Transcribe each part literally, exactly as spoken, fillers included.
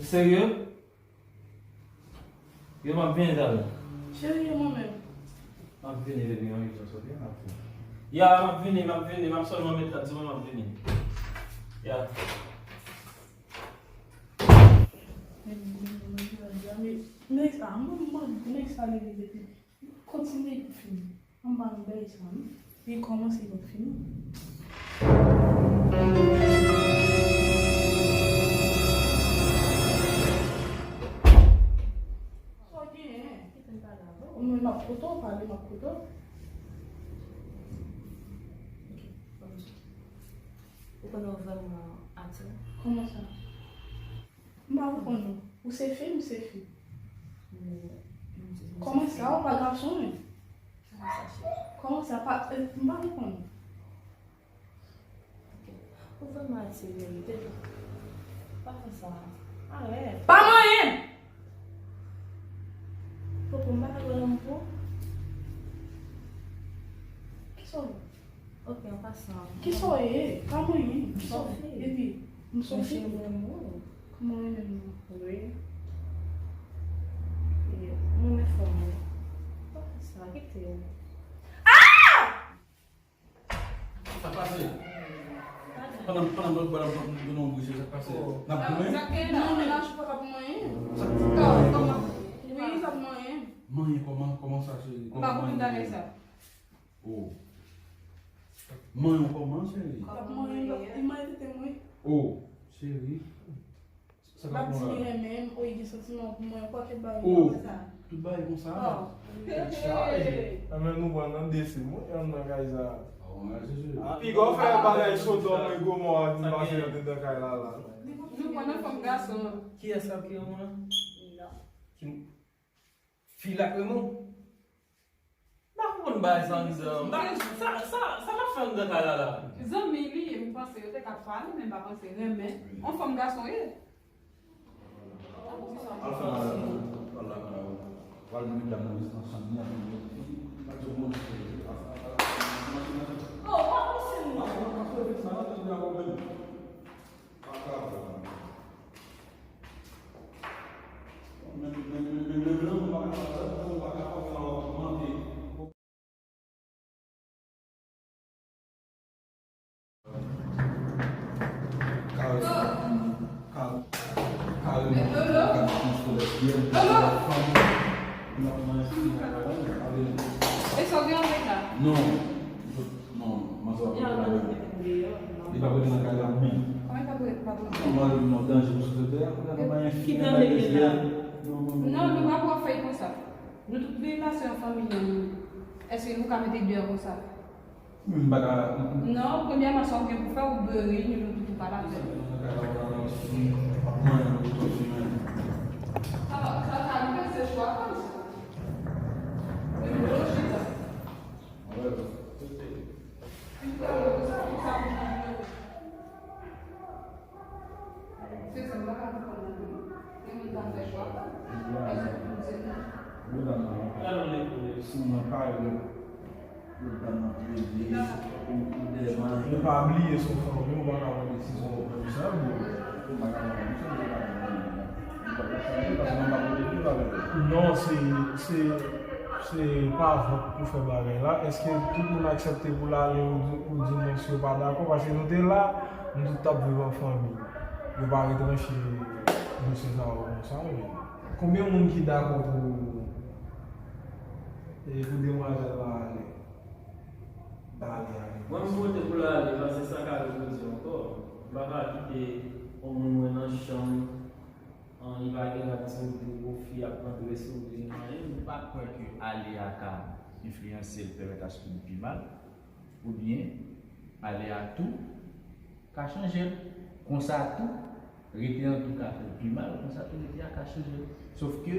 Serye? Yo, m ap vini talè. Cheri, e mwen menm. M ap vini, baby, yon ijans, ok? M ap vini. Ya, m ap vini, m ap vini, m ap sèlman met la, di mwen m ap vini. Ya. Men, men, men, men, men, nèg sa, mwen, mwen, nèg sa, li, li, li, Kontinye pou fini. Anba nou bay sa, wi. Li kòmanse pou fini. Sa w genyen? Kite m pale avè w. Mwen, m ap koute w, pale, m ap koute w. Ok, kòmanse. Ou konnen w vrèman atire? Kòman sa? M pa konprann ou. Ou se fi, m se fi. Kòman sa, ou pa gason, wi? Kòman sa, cheri? Kòman sa, pa, eh, m pa konprann ou. Ok. Ou vrèman atire, wi, tèt ou. Pa fè sa. Arèt. Pa manyen m! Poko, m pa ka pran nonm pou ou. Kisa w ye? Ok, an pasan. Kisa w ye? Pa manyen m. Sophie. Epi, m Sophie. Mwen renmen w. Kòman w renmen m nan? Wi. E, mwen renmen fòm ou. Pa fè sa, kite. Ah! Sa k pase? Pandan, pandan, pandan, pandan, pandan, pandan, sa k pase? N ap goumen? Non, men la, je peux pas manyen. Sa k pase? Wi, sa manyen. Manyen kòman? Kòman sa, cheri? M pa konprann bagay sa. Oh. Manyen w kòman, cheri? L ap manyen, l ap, li manyen tete m, wi. Oh, cheri. Sa k ap fè w la? L ap di li renmen m, oh, li gen santiman pou mwen, yon pakèt bagay konsa. Tout bagay konsa? Oh. Tèt chaje. Anben nou pran nan de sim, wi, ann nan kay sa. Oh, mèsi, cheri. Piga w fè bagay Sodòm e Gomò a vin pase andedan kay la, la. Nou pran nan fanm gason an. Kiyès k ap kite moun nan? Ki Fi la, e non. M pa konprann bagay sa anndan. M pa, sa, sa, sa l ap fè anndan kay la la? Zanmi li ye, m panse yo te ka pale, men m pa panse renmen. On fanm gason ye. Al fè bagay la, al la, al la. W al met medam nan ansanm, ni ansanm, ni ansanm. Oh, pa konsi non. E sa w gen avèk la? Non. Non, manzè pa pou rete nan kay la menm. Kòman pa pou rete? Pa pou rete. Kòman li nan danje pou sou tè a? Pou gade manyen fi nan kay la. Non, non, non, non, pa pou ap fè l konsa. Nou tout vin pase yon fanmi nan nou. Èske nou ka mete dèyè konsa? M pa ka. Non, premyèman, sa w gen pou fè, ou dwe reyini nou tout ou pa la fè. Sa, sa, sa, se chwa pa m sa. Mwen, mwen, chita. Se sa, m pa ka konprann nan. Gen moun k ap fè chwa pa l. Èske pou di nou? Medam nan, si w nan kay ou, medam nan plede, ou, ou dèyè manyen. Men pa bliye se yon fanmi, ou pa ka pran desizyon ou pran konsa, bro. Ou pa ka pran konsa, ou pa ka pran konsa. Ou pa ka chanje, paske mwen pa pote pye avè l. Non, se, se, se pa vant pou fè bagay la. Èske tout moun aksepte pou l ale ou di, ou di non si yo pa dakò? Paske nou te la, nou tout t ap viv an fanmi. Yo pa retranche dosye sa yo konsa, men konbyen moun ki dakò pou, e, pou demwazèl la ale? Dale ale. Mwen, m vote pou l ale, paske sa ka repwodui ankò. M pa ka kite yon moun mwen nan chanm, an, li pa gen rad sou li, gwo fi ap rantre sou li, anyen. M pa kwè ke ale a ka enfliyanse l, pèmèt aske li pi mal. Oubyen, ale a tou ka chanje l. Konsa tou, rete an tou ka fè l pi mal, konsa tou rete a ka chanje l. Sof ke,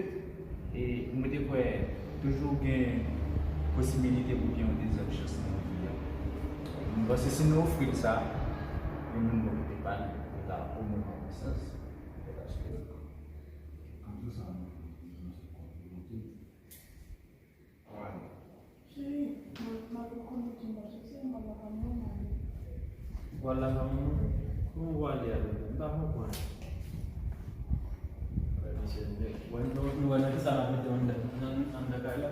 e, mwen te kwè toujou gen posibilite pou gen yon dezyèm chans nan vi a. Mwen panse si nou ofri l sa, gen moun bò kote pa l, li ka omwen pran konsyans. Paske, an tou sa, nou, nou se kontribite. Cheri, m, m ap rekonèt ou, m ap soti, m ap lakay mwen, m ale. W al lakay manman w? Kòman w ale avè l? M pa konprann. Wè, nou, nou wè nan kisa n ap mete anndan, nan, anndan kay la.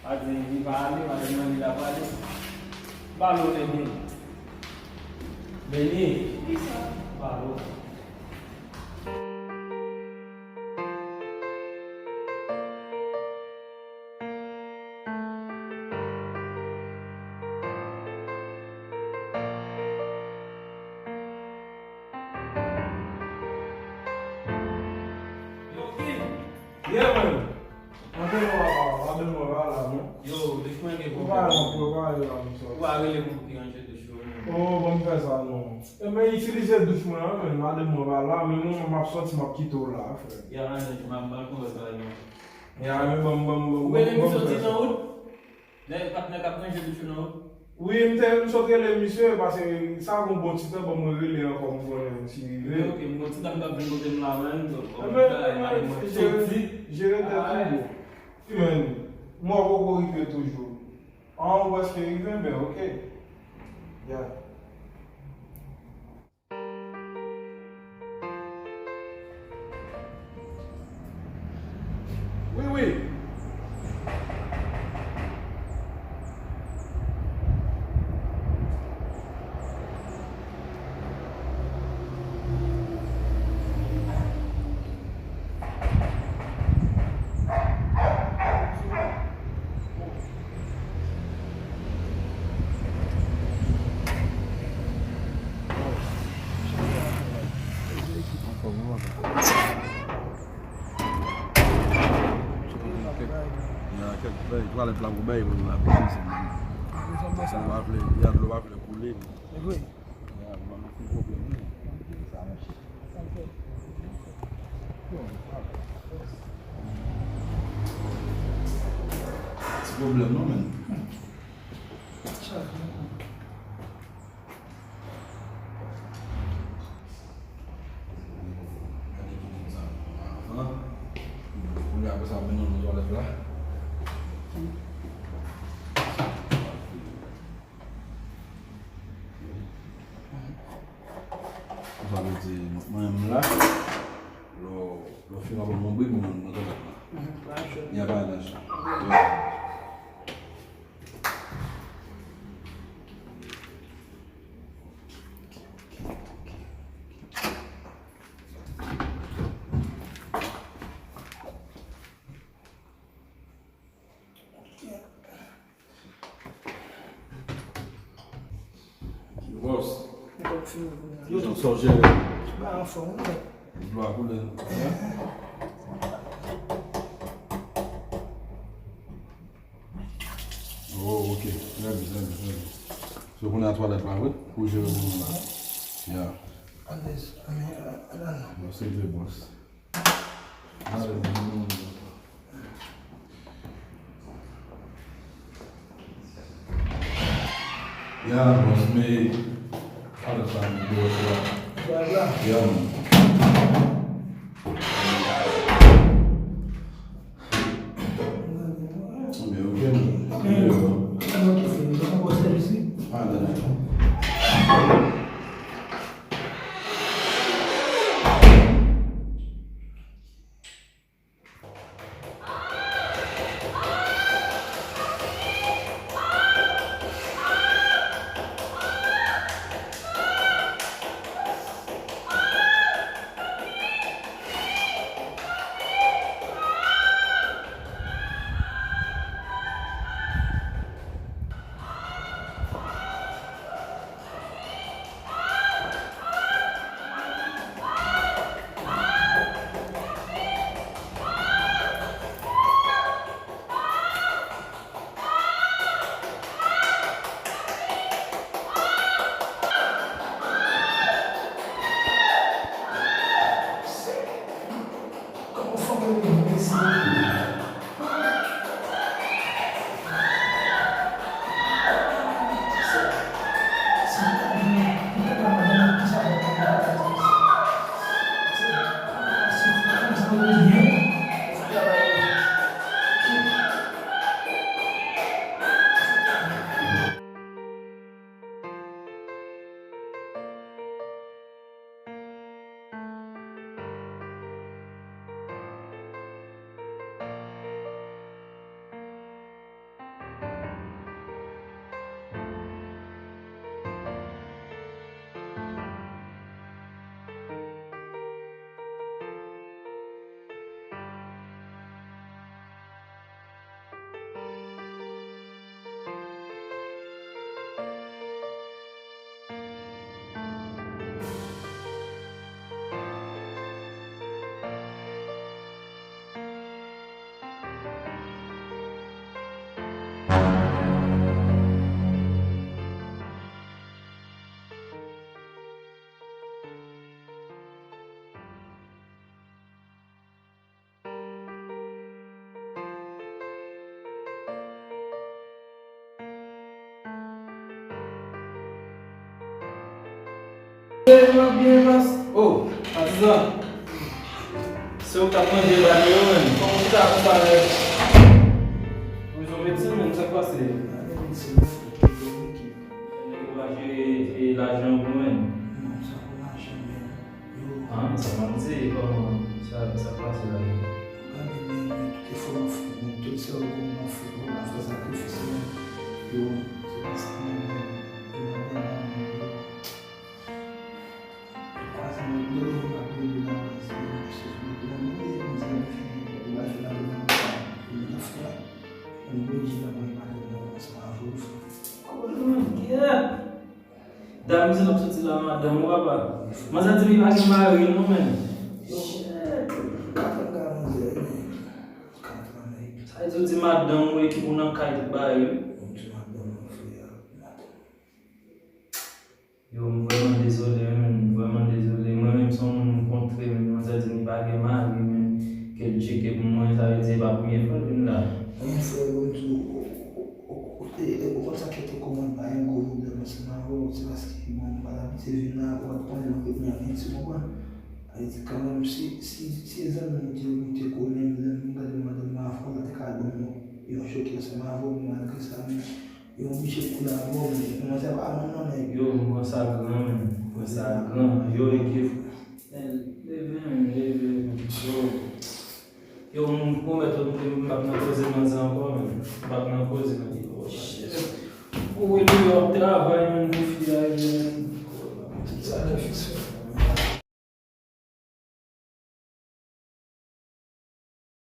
Pa di li pa ale, pa di li la pale. Balo Beni. Beni. Kisa? Balo. Yo, Kim. Yeah, man. Antre non, papa. Antre non, pa la, non. Yo, douch mwen gen pwoblèm. Ou pa la, ou pa la, m sòti. Ou pa rele moun pou ki ranje douch yo, non. Oh, bon, m fè sa, non. E, men itilize douch mwen an, men madanm mwen pa la, men mwen, m ap sòti, m ap kite w la, frè. Ya, man, m ap mal konprann sa, non. Ya, men bon, bon, bon, bon, bon, m fè sa. Ou rele misye, w di nan wout? Lè patnè k ap ranje douch ou nan wout? Wi, m te, m sot rele misye, paske sa gon bon ti tan, bon, mwen rele ankò, m konnen si rive. Ok, ok, m gon ti tan m t ap vin kote m la, man. Donk, oh, bagay, madanm mwen soti. Jere tèt ou, bro. Wi, men, mwen poko rive toujou. An, ou prèske rive, men ok. Ya. Wi, wi. Gen kèk, gen twalèt la pou bay pou nou la piti sèlman. Sa nou pa vle, gen dlo pa vle koule. Ya, ban nou ti pwoblèm wi. Sa mache. Ti pwoblèm non, men. Kounye a, apre sa, mennen nan twalèt la. Sa vle di, mwen menm la, lè w, lè w fin ap ban m yon bri, mwen, mwen twalèt la. Mhm. Y a pas d'argent. Bòs. Yo, sa w jere? Ba anfòm wi. Dlo a koule. Oh, ok. Trè byen, trè byen, trè byen. So, kounye a twalèt la, wi, pou jere pou nou la. Ya. Alèz, ann, ann, ann. Bon, se vre, bòs. Ya, bòs, men, alò sa, men, bòs, la. Ya, man. Men, ok, man. Ok. Ah, non, non. Byen, bòs. Oh, patizan. Se ou k t ap manje bal yo, menm. Kòman ou chita konsa, menm? Ou bezwen medsen, menm, sa k pase? Nèg yo pa jere, e, lajan pou menm. Ah, sa m ap di, kòman sa, sa k pase la, menm? Dam, se n ap soti la, madanm ou, papa. Manzè di li pa gen mari, non, menm. Sa vle di ou di madanm ou e ki pou nan kay tout bagay, wi. Yo, m vrèman dezole, wi, menm, m vrèman dezole. Mwen menm, se yon moun m kontre, menm, manzè di li pa gen mari, menm, ke l tcheke pou mwen, sa vle di, e pa premye fwa l vin la. Mwen, frè, bon, m di w, ou konn sa ki te kòmanse pa yon gwo pwoblèm ansanm avè w, se paske, bon, m pa t abitye vin la, ou pa t konnen lòt moun an vin, ou konprann? Sa vle di, kanmenm, si, si, si e zanmi m te, m te konnen, lè m gade madanm nan avè w, la te ka ban m yon chòk ansanm avè w, men malgre sa, menm, yo oblije koule avè w, men manzè pa moun non, nèg. Yo, m pran sa gran, menm. M pran sa gran. Yo, ekip. Leve, menm, leve, menm. Yo. Yo, m pwomèt ou, m p ap nan koze manzè ankò, menm. M p ap nan koze, menm. Oh, shit. Ou wi, tou yo ap travay, menm, pou fi a, menm. Tout sakrifis, frè.